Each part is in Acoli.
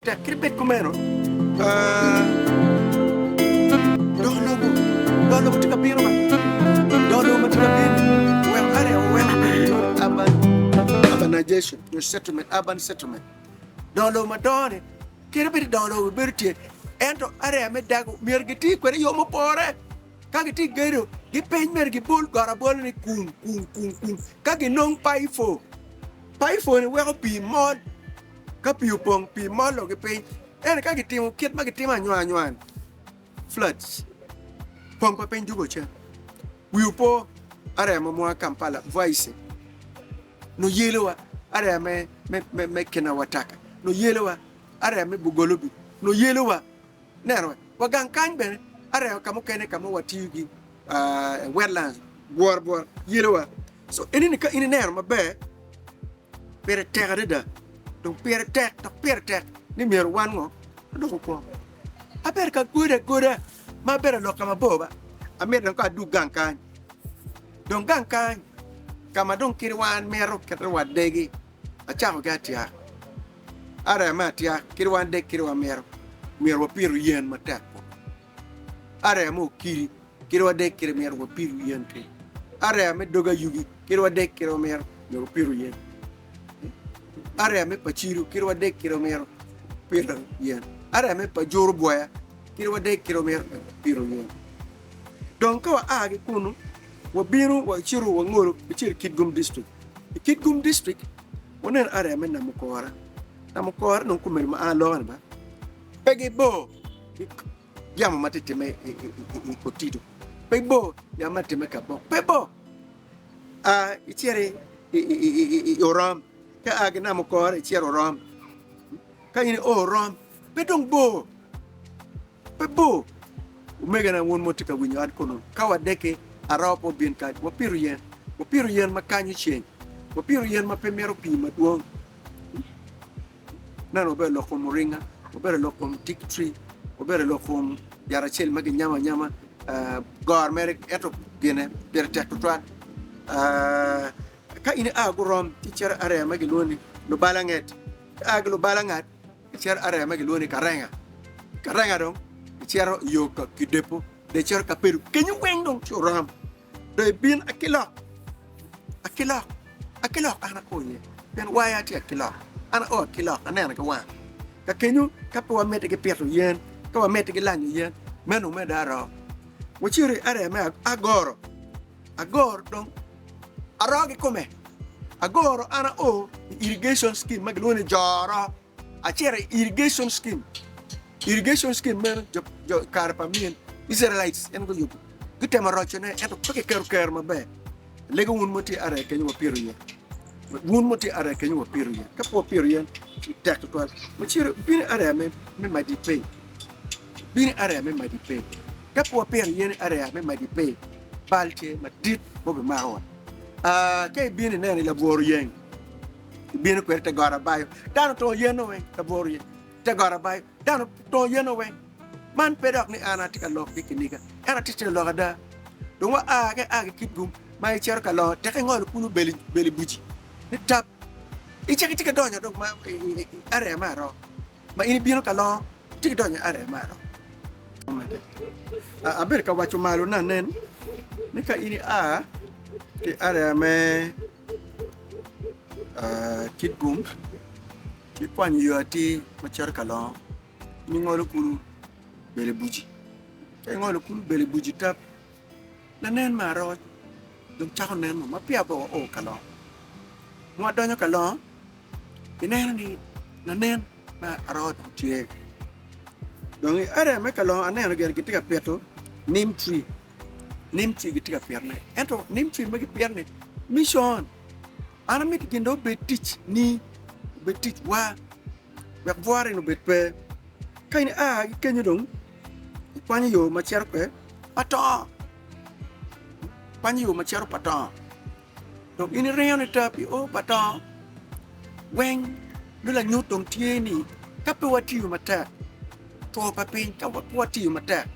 Tek kadi bed kumeno, dok lobo, dok lobo tye ka bino ba, dok lobo ma tye ka bino weko area weko urban, urbanization nyo settlement, urban settlement. Dok lobo madongo-ni kadi bed ni dok lobo bedo tye ento area me dago myero giti kwede i yo mupore. Ka gitye ka gedo, gipeny myero gibol got abola ni kung kung kung kung ka ginong paifo. Paifo-ni weko pii mol. Ka pii opong, pii molo ki piny. Ento ka gitimo kit ma gitimo anywanywan, floods, pong pa piny dwogo cen. Wi opo area ma mwa Kampala, Bwaise, nuyelowa, area me, me, me, me Kinawataka, nuyelowa, area me Bugolobi, nuyelowa. Neno, wa gang kany bene, area ka mukene ka ma watiyo gi uh, wetlands, bwora bwora, yelowa. So, enini ka in ineno maber, Pire tek adada, dong pire tek dok pire tek ni myero wan ngo wadok okwo. Aber ka agoda agoda ma abedo alok ka mabor ba, amito dong ka adug gang kany. Dong gang kany ka ma dong kadi wan mito kit wa degi, acako ki atyak. Area me atyak kadi wan deg kadi wamito myero wapitu yen matek. Area me okiri Kadi wadek kite myero wapitu yen ki area me dog ayugi kadi wadek kite myero myero wapitu yen area me pacido kadi wadek kite myero pito yen area me pajuru bwoya kadi wadek kite myero pito yen dong ka wa a ki kunu wabino wacito wangolo wacito i Kitgum district i Kitgum district waneno area me Namukora Namukora dong kumeno ma an aloko ni ba pe gibor Yamo ma tye timme i Kotido pe bor, yamo ma timme i Kabok pe bor. A icito i Orom, ka a ki namo kore icito Orom, ka in io Orom pe dong bor, pe bor. Omegina wun ma wutye ka winyo an kunu, ka wadeke aroo pe obin kany, wapito yen, wapito yen ma kanyo ceng, wapito yen ma pe mito pii madwong. Meno obedo lok kom oringa, obedo lok kom teak tree, obedo lok kom yat acel ma ginyamo anyama goro mere ento gine pire tek tutwal. Ka in ia gurom ci icito area ma gilwongo ni Lubalanget, ka ia ki Lubalangat icito area ma gilwongo ni Karenga, Karenga dong icito yo Kidepo dong icito Kapedo kenyo weng dong ci orom. Dong ibin akilok, akilok, akilok an ako iye, pien waya tye akilok, an ao akilok, aneno ki wanga. Ka kenyo, ka pe wamedde ki pito yen, ka wamedde ki lanyo yen, meno omedde aroo. Wacito i area me Agoro, Agoro dong aroo kikome, Agoro an ao i irrigation scheme ma gilwongo ni Joro. Acito i irrigation scheme, irrigation scheme meno jo, jo kare pa min Israelites en guyubo, gutemo rocone ento pe kiketo kero maber. Alego wun ma wutye area kenyo wapito yen, wun ma wutye area kenyo wapito yen, ka pe wapito yen ci tek tutwal. Wacito bino i area me, me Madi Pay, bino i area me Madi Pay, ka pe wapito yen i area me Madi Pay, bal tye madit ma obimakowa. Ah, ka ibino ineno i labwor yeng, Ibino kwede te got abayo, dano otongo yeno weng, labwor oye te got abayo, dano otongo yeno weng. Man pe dok ni an atye ka lok ki kiniga, ento atye ka lok ada. Dong wa a ki a ki Kitgum ma icito ka longo teke ingolo kulu beli buci ni tap, icako itye ka donyo dong ma i area me aroo ma in ibino ka longo itye ka donyo i area me aroo. Abedo ka waco malo nanen ni ka in ia ki area me Kitgum ci ikwanyo yo atir ma cito ka longo in ingolo kulu bedo i buci ka ingolo kulu bedo i buci tap lanen me aroc dong cako neno ma peya bene wao ka longo ma wadonyo ka longo ineno ni lanen me aroc dong tye dong i area me kalongo aneno gire gitye ka pito nim tree. Nim tree gitye ka pitone ento nim tree ma gipito-ni mission an amito gin dong obed tic ni obed tic wa wek bworo eni obed pe ka in ia ki kenyo dong ikwanyo yo ma cito kwede patongo ikwanyo yo ma cito patongo dong in iringo nitap io patongo weng nongo lanyut dong tye ni ka pe watiyo matek two pa piny ka pe watiyo matek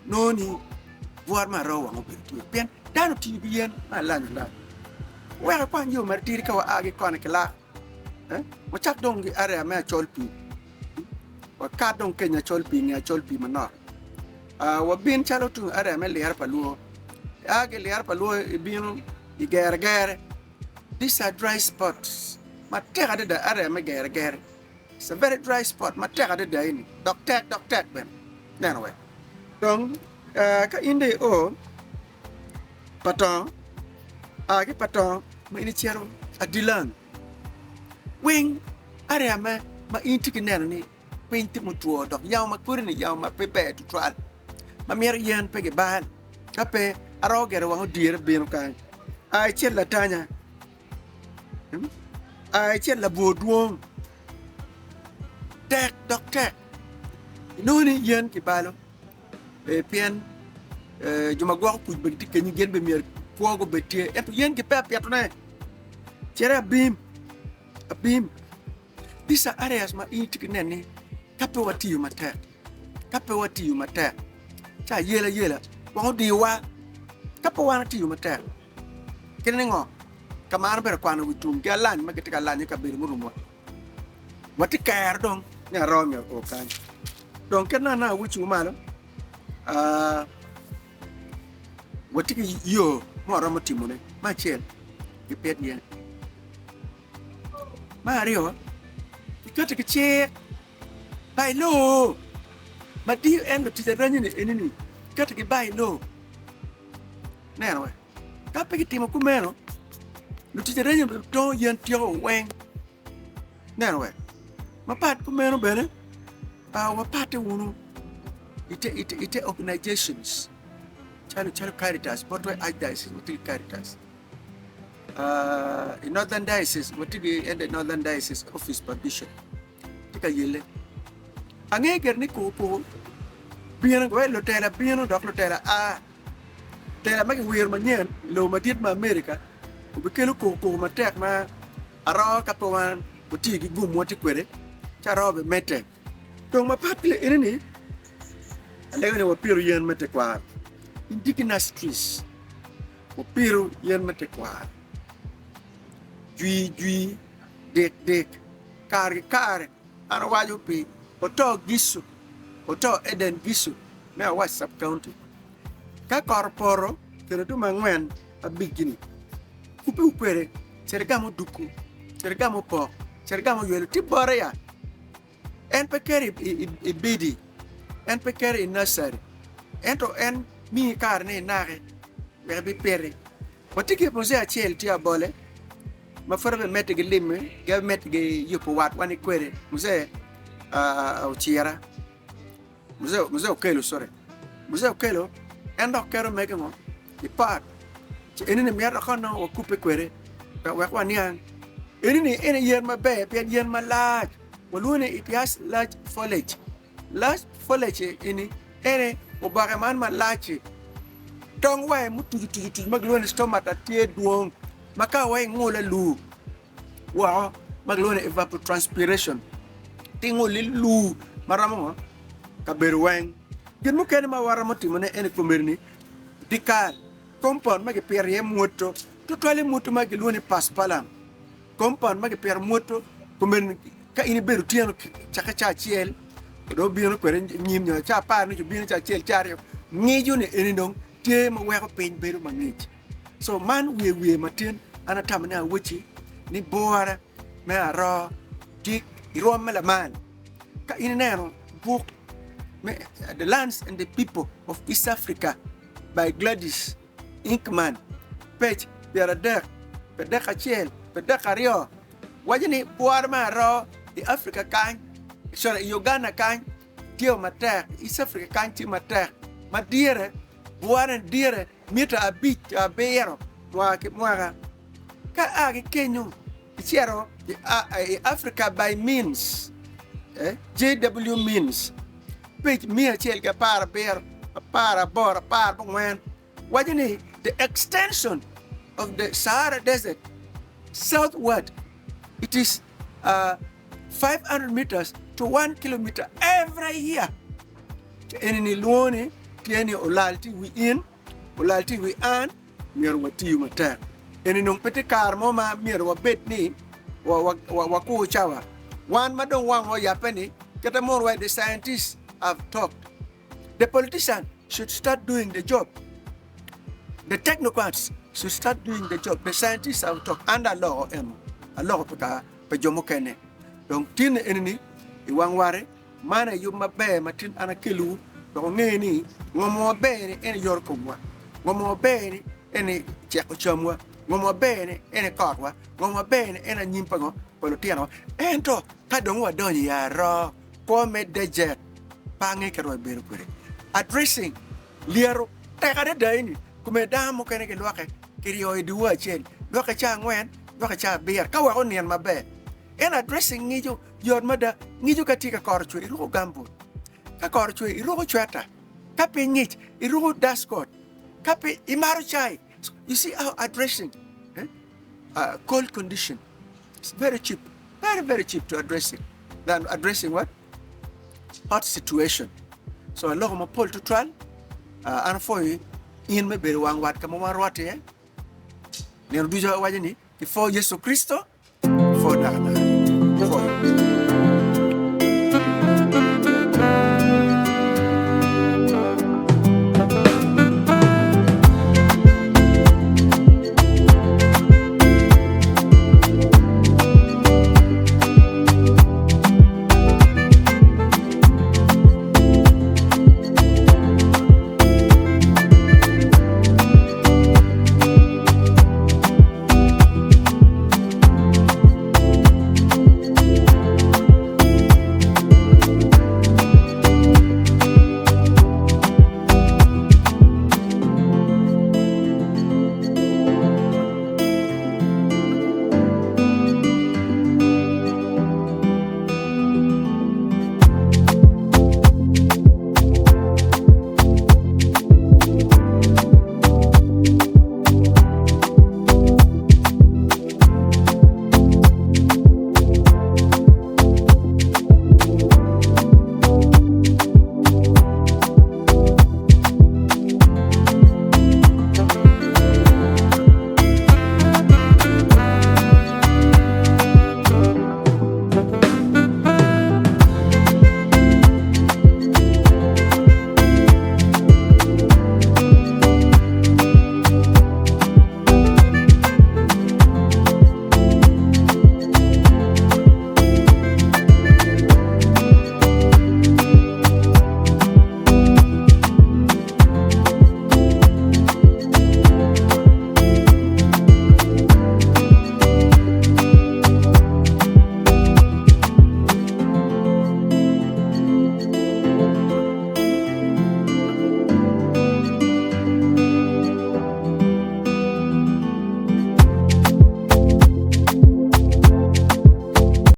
nongo ni bwot me aroo wang obedo tye pien dano otiyo ki yen me alany alany wek ekwany yo matidi ka waa ki koni ki lak wacak dong ki area me acol pii. Wakat dong keny acol pii nge acol pii manok. Wabin calo tung area me lira pa lwo. Ia ki i lira pa lwo ibino i gere gere. These are dry spots matek adada area me gere gere. It's a very dry spot matek adada eni dok tek dok tek bene. Neno wek. Dong ka in dong io Patongo, a ki Patongo ma in icito Adilang weng area me ma in itye ki neno ni piny tye mutwo dok yamo ma kodi ni yamo ma pe ber tutwal ma mito yen pe gibal ka pe aroo gire wang odyere bino kany a icit Latanya a icit Labwor dwong tek dok tek inongo ni yen kibalo. Pien jo ma gwoko kuc bene gitye kenyo, gin bene myero kwo gubed tye, ento yen gipe apitone. Cit abim, abim. These are areas ma in itye ki neno ni ka pe watiyo matek, ka pe watiyo matek, ci ayela yela wang odiyowa. Ka pe wan atiyo matek, kit ni ngo? Ka ma an abedo ka kwano wi tum ki alany ma gitye ka lanyo i kabedo murumowa. Watye kero dong ni aroo myero oo kany. Dong kit nana awucu malo, watye ki yo ma waromo timone. Me acel, gipit yen. Me aryo, gikete ki cik by law ma diyo en lutic aranyi-ni eni-ni, giketogi by law. Ineno we? Ka pe gitimo kumeno, lutic aranyi bitongo yen tyeko weng. Neno wek. Mapat kumeno bene, wapatte wunu i te organizations calo calo Caritas, botwa i Archdiocese watye ki Caritas, i Northern Diocese watye ki ento i Northern Diocese office pa bishop tye ka yelle. Ange gire ni kuku bino, lutela bino dok lutela a. Tela ma kiwiro manyen i lobo madit me Amerika obikelo koko matek ma aroo ka pe wan watiyo ki gum ma watye kwede ci aroo bimedde. Dong mapat ki eni-ni, alego ni wapito yen me tekwaro, indigenous trees, wapito yen me tekwaro jwi jwi, dik dik, kare ki kare. An awaco pi oto Gicu, oto Eden Gicu me Awac Sub-County. Ka kot opoto kelo dwe angwen abic-gi-ni, kubbe kwede, cit igam odukku, cit igam opok, cit igam oywelo, tye bote ya. En pe keto i bedi, en pe keto i nursery, ento en miyi kare ni inaki wek ibipiti. Watye ki muzee acel tye abole ma pud abimedde ki lime ki abimedde ki yubo watwa ni kwede muzee ocira muzee Okello sorry muzee Okello en dok keto mege ngo i pot ci enini mito dok onongo wakubbe kwede wek waniang enini en aye yen maber pien yen malac walwongo ni it has large foliage. Lac foliage eni ene oboke man malac-ci tong wa mutuc otuc otuc ma gilwongo ni stomata tye dwong ma ka wa ingule luu woko ma gilwongo ni evapotranspiration ti ingule luu ma romo ngo kabedo weng. Gin mukene ma waromo timone ene komedi ni dyekal compound ma kipito iye mwoto tutwalle mwoto ma gilwongo ni paspalam. Kompaun ma kipito mwoto komeni ka in ibedo otyeno cakke ca acel dong obino kwede nyim nyo ca apar nucu obino ca acel ca aryo ngico ni eni dong tye ma weko piny bedo mangic so man wiye wiye matin an atamo ni awacci ni bwora me aroo tye i rwom me lamal ka in ineno buk me The Lands and the People of East Africa by Gladys Inkman, pec 30, 31, 32, waco ni bworo me aroo i Africa kany, sorry, i Uganda kany tye matek, i East Africa kany tye matek ma dire bwore dire mita abic abiro mwaka ki mwaka. Ka a ki kenyo icito i Africa by means, JW Means, pec 117, 18, 14, waco ni the extension of the Sahara Desert southward it is 500 meters to 1 kilometer every year. Ci eni ni lwongo ni tye ni olal tye i wi in, olal tye i wi an, myero watiyu matek. Eni nongo pe tye kare mo ma myero wabed ni wakur cawa. Wan ma dong wangwa oyabbe ni. Kite mono wai the scientists have talked. The politician should start doing the job. The technocrats should start doing the job. The scientists have talked. An dong aloko eno. Aloko pi ka pa jo mukene. Dong tin eni-ni i wang ware, man aye yub maber ma tin an akelowu dok wunge ni ngo mo maber-ni en aye yoto komwa, ngo mo maber-ni en aye ceko camwa, ngo mo maber-ni en aye kotwa, ngo mo maber-ni en aye anyim pa ngo pa lutinowa. Ento ka dong wadonyo i aroo, kwo me dejet pe ange kit ma wabedo kwede. Addressing lyeto tek adada eni kome dano mukene gilwoke kiryo i dyewor acel, lwoke ca angwen, lwoke ca abiro ka wek onin maber. Ento addressing ngico yot mada, ngico ka tye ka koro cwer iruko gambut, ka koro cwer iruko cweta, ka piny ngic iruko dust coat, ka piny imato cai. You see how addressing eh, uh, cold condition it's very cheap, very very cheap to addressing than addressing what hot situation. So aloko mapol tutwal, uh, an apwoyo in me bedo wang wat ka ma wan rwatte iye. Nino ducu awaco ni, ipwo Yecu Kricito, ipwo dakona.